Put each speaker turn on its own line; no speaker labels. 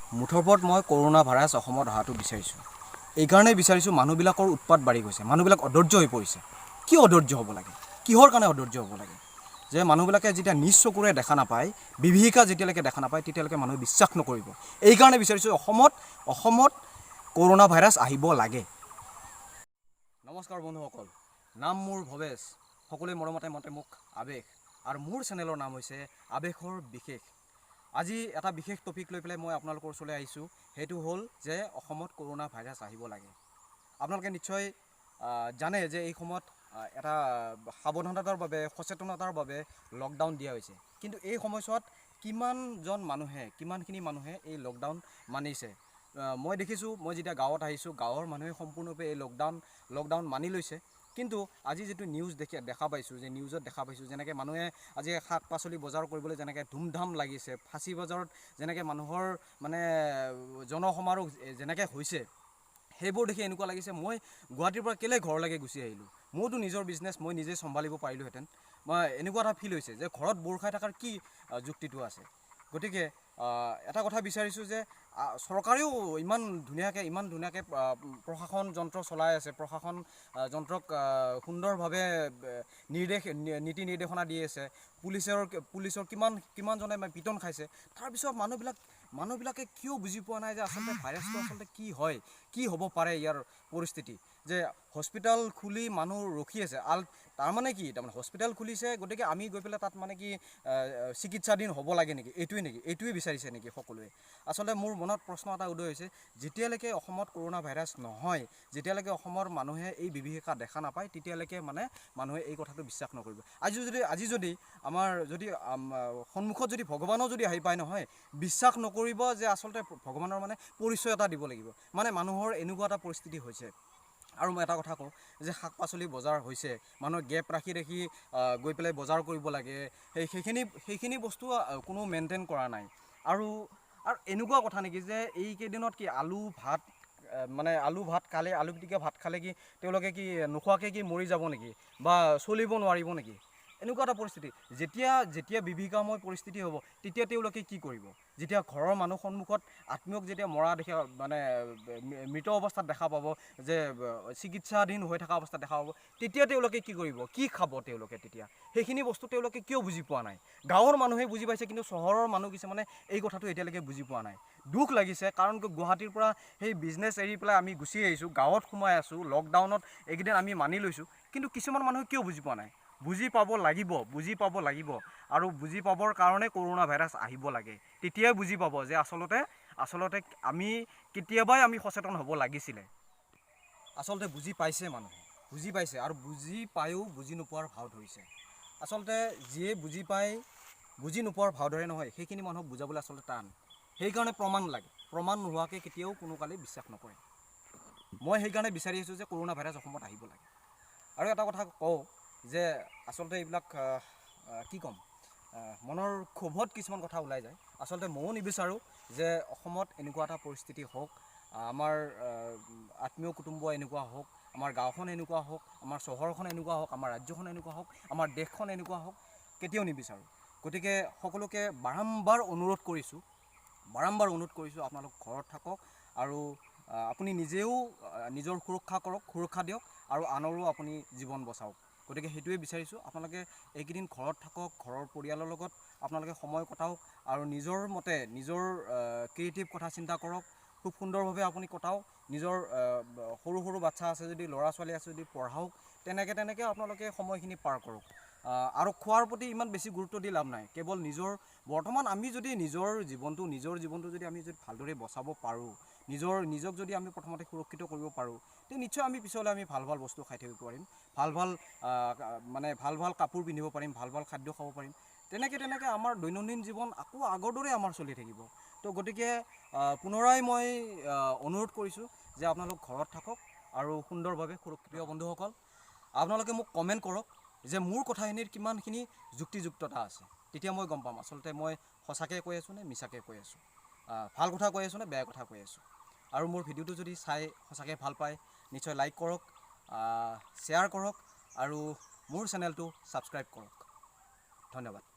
মুঠৰ ওপৰত মই কৰোণা ভাইৰাছ অসমত অহাটো বিচাৰিছোঁ। এইকাৰণেই বিচাৰিছোঁ, মানুহবিলাকৰ উৎপাত বাঢ়ি গৈছে, মানুহবিলাক অধৈৰ্য হৈ পৰিছে। কিয় অধৈৰ্য হ'ব লাগে? কিহৰ কাৰণে অধৈৰ্য হ'ব লাগে? যে মানুহবিলাকে যেতিয়া নিজ চকুৰে দেখা নাপায়, বিভীষিকা যেতিয়ালৈকে দেখা নাপায়, তেতিয়ালৈকে মানুহে বিশ্বাস নকৰিব। এইকাৰণে বিচাৰিছোঁ অসমত অসমত কৰোণা ভাইৰাছ আহিব লাগে। নমস্কাৰ বন্ধুসকল, নাম মোৰ ভৱেশ, সকলোৱে মৰমতে মাতে মোক আৱেশ আৰু মোৰ চেনেলৰ নাম হৈছে আৱেশৰ বিশেষ। আজি এটা বিশেষ টপিক লৈ পেলাই মই আপোনালোকৰ ওচৰলৈ আহিছোঁ। সেইটো হ'ল যে অসমত কৰোণা ভাইৰাছ আহিব লাগে। আপোনালোকে নিশ্চয় জানে যে এই সময়ত এটা সাৱধানতাৰ বাবে, সচেতনতাৰ বাবে লকডাউন দিয়া হৈছে। কিন্তু এই সময়ছোৱাত কিমানজন মানুহে, কিমানখিনি মানুহে এই লকডাউন মানিছে? মই দেখিছোঁ, মই যেতিয়া গাঁৱত আহিছোঁ, গাঁৱৰ মানুহে সম্পূৰ্ণৰূপে এই লকডাউন মানি লৈছে। কিন্তু আজি যিটো নিউজ দেখা পাইছোঁ, যে নিউজত দেখা পাইছোঁ, যেনেকৈ মানুহে আজি শাক পাচলি বজাৰ কৰিবলৈ যেনেকৈ ধুমধাম লাগিছে, ফাঁচী বজাৰত যেনেকৈ মানুহৰ মানে জনসমাৰোহ যেনেকৈ হৈছে, সেইবোৰ দেখি এনেকুৱা লাগিছে মই গুৱাহাটীৰ পৰা কেলৈ ঘৰলৈকে গুচি আহিলোঁ? মোৰতো নিজৰ বিজনেছ মই নিজে চম্ভালিব পাৰিলোহেঁতেন। মই এনেকুৱা এটা ফিল হৈছে যে ঘৰত বৰ খাই থকাৰ কি যুক্তিটো আছে? গতিকে এটা কথা বিচাৰিছোঁ যে চৰকাৰেও ইমান ধুনীয়াকৈ প্ৰশাসন যন্ত্ৰ চলাই আছে, প্ৰশাসন যন্ত্ৰক সুন্দৰভাৱে নিৰ্দেশ, নীতি নিৰ্দেশনা দি আছে। পুলিচৰ কিমানজনে মানে পিটন খাইছে। তাৰপিছত মানুহবিলাকে কিয় বুজি পোৱা নাই যে আচলতে ভাইৰাছটো আচলতে কি হয়, কি হ'ব পাৰে ইয়াৰ পৰিস্থিতি, যে হস্পিটেল খুলি মানুহ ৰখি আছে। তাৰমানে কি? তাৰমানে হস্পিটেল খুলিছে, গতিকে আমি গৈ পেলাই তাত মানে কি চিকিৎসাধীন হ'ব লাগে নেকি? এইটোৱে নেকি? এইটোৱে বিচাৰিছে নেকি সকলোৱে? আচলতে মোৰ মনত প্ৰশ্ন এটা উদয় হৈছে, যেতিয়ালৈকে অসমত কৰোণা ভাইৰাছ নহয়, যেতিয়ালৈকে অসমৰ মানুহে এই বিভীষিকা দেখা নাপায়, তেতিয়ালৈকে মানে মানুহে এই কথাটো বিশ্বাস নকৰিব। আজি যদি আমাৰ যদি সন্মুখত যদি ভগৱানো যদি আহি পায় নহয়, বিশ্বাস নকৰিব যে আচলতে ভগৱানৰ মানে পৰিচয় এটা দিব লাগিব। মানে মানুহৰ এনেকুৱা এটা পৰিস্থিতি হৈছে। আৰু মই এটা কথা কওঁ যে শাক পাচলি বজাৰ হৈছে, মানুহে গেপ ৰাখি ৰাখি গৈ পেলাই বজাৰ কৰিব লাগে। সেইখিনি বস্তু কোনো মেইনটেইন কৰা নাই। আৰু আৰু এনেকুৱা কথা নেকি যে এইকেইদিনত কি আলু ভাত, মানে আলু ভাত খালে, আলু পিটিকা ভাত খালে কি তেওঁলোকে কি নোখোৱাকৈ কি মৰি যাব নেকি বা চলিব নোৱাৰিব নেকি? এনেকুৱা এটা পৰিস্থিতি। যেতিয়া যেতিয়া বিভীষিকাময় পৰিস্থিতি হ'ব, তেতিয়া তেওঁলোকে কি কৰিব? যেতিয়া ঘৰৰ মানুহ সন্মুখত আত্মীয়ক যেতিয়া মৰা দেখা, মানে মৃত অৱস্থাত দেখা পাব, যে চিকিৎসাধীন হৈ থকা অৱস্থাত দেখা পাব, তেতিয়া তেওঁলোকে কি কৰিব? কি খাব তেওঁলোকে তেতিয়া? সেইখিনি বস্তু তেওঁলোকে কিয় বুজি পোৱা নাই? গাঁৱৰ মানুহে বুজি পাইছে, কিন্তু চহৰৰ মানুহ কিছুমানে এই কথাটো এতিয়ালৈকে বুজি পোৱা নাই। দুখ লাগিছে, কাৰণ কি গুৱাহাটীৰ পৰা সেই বিজনেছ এৰি পেলাই আমি গুচি আহিছোঁ, গাঁৱত সোমাই আছোঁ, লকডাউনত এইকেইদিন আমি মানি লৈছোঁ। কিন্তু কিছুমান মানুহে কিয় বুজি পোৱা নাই? বুজি পাব লাগিব, বুজি পাব লাগিব। আৰু বুজি পাবৰ কাৰণে কৰোণা ভাইৰাছ আহিব লাগে। তেতিয়াই বুজি পাব যে আচলতে আমি কেতিয়াবাই আমি সচেতন হ'ব লাগিছিলে। আচলতে বুজি পাইছে, মানুহে বুজি পাইছে আৰু বুজি পায়ো বুজি নোপোৱাৰ ভাও ধৰিছে। আচলতে যিয়ে বুজি পায় বুজি নোপোৱাৰ ভাও ধৰে নহয়, সেইখিনি মানুহক বুজাবলৈ আচলতে টান। সেইকাৰণে প্ৰমাণ লাগে। প্ৰমাণ নোহোৱাকৈ কেতিয়াও কোনো কালেই বিশ্বাস নকৰে। মই সেইকাৰণে বিচাৰি আছোঁ যে কৰোণা ভাইৰাছ অসমত আহিব লাগে। আৰু এটা কথা কওঁ যে আচলতে এইবিলাক কি ক'ম, মনৰ ক্ষোভত কিছুমান কথা ওলাই যায়। আচলতে ময়ো নিবিচাৰোঁ যে অসমত এনেকুৱা এটা পৰিস্থিতি হওক, আমাৰ আত্মীয় কুটুম্ব এনেকুৱা হওক, আমাৰ গাঁওখন এনেকুৱা হওক, আমাৰ চহৰখন এনেকুৱা হওক, আমাৰ ৰাজ্যখন এনেকুৱা হওক, আমাৰ দেশখন এনেকুৱা হওক, কেতিয়াও নিবিচাৰোঁ। গতিকে সকলোকে বাৰম্বাৰ অনুৰোধ কৰিছোঁ, বাৰম্বাৰ অনুৰোধ কৰিছোঁ, আপোনালোক ঘৰত থাকক আৰু আপুনি নিজেও নিজৰ সুৰক্ষা কৰক, সুৰক্ষা দিয়ক আৰু আনৰো আপুনি জীৱন বচাওক। গতিকে সেইটোৱে বিচাৰিছোঁ, আপোনালোকে এইকেইদিন ঘৰত থাকক, ঘৰৰ পৰিয়ালৰ লগত আপোনালোকে সময় কটাওক আৰু নিজৰ মতে নিজৰ ক্ৰিয়েটিভ কথা চিন্তা কৰক, খুব সুন্দৰভাৱে আপুনি কটাওক। নিজৰ সৰু সৰু বাচ্ছা আছে যদি, ল'ৰা ছোৱালী আছে যদি পঢ়াওক। তেনেকৈ তেনেকৈ আপোনালোকে সময়খিনি পাৰ কৰক। আৰু খোৱাৰ প্ৰতি ইমান বেছি গুৰুত্ব দি লাভ নাই। কেৱল নিজৰ বৰ্তমান আমি যদি নিজৰ জীৱনটো যদি আমি যদি ভালদৰে বচাব পাৰোঁ, নিজক যদি আমি প্ৰথমতে সুৰক্ষিত কৰিব পাৰোঁ, তে নিশ্চয় আমি পিছলৈ আমি ভাল ভাল বস্তু খাই থাকিব পাৰিম, ভাল ভাল মানে ভাল ভাল কাপোৰ পিন্ধিব পাৰিম, ভাল ভাল খাদ্য খাব পাৰিম। তেনেকৈ তেনেকৈ আমাৰ দৈনন্দিন জীৱন আকৌ আগৰ দৰে আমাৰ চলি থাকিব। তো গতিকে পুনৰাই মই অনুৰোধ কৰিছোঁ যে আপোনালোক ঘৰত থাকক আৰু সুন্দৰভাৱে সুৰক্ষিত। বন্ধুসকল, আপোনালোকে মোক কমেণ্ট কৰক যে মোৰ কথাখিনিৰ কিমানখিনি যুক্তিযুক্ততা আছে। তেতিয়া মই গম পাম আচলতে মই সঁচাকৈ কৈ আছোঁ নে মিছাকৈ কৈ আছোঁ, ভাল কথা কৈ আছোঁ নে বেয়া কথা কৈ আছোঁ। আৰু মোৰ ভিডিঅ'টো যদি চাই সঁচাকৈ ভাল পায়, নিশ্চয় লাইক কৰক, শ্বেয়াৰ কৰক আৰু মোৰ চেনেলটো ছাবস্ক্ৰাইব কৰক। ধন্যবাদ।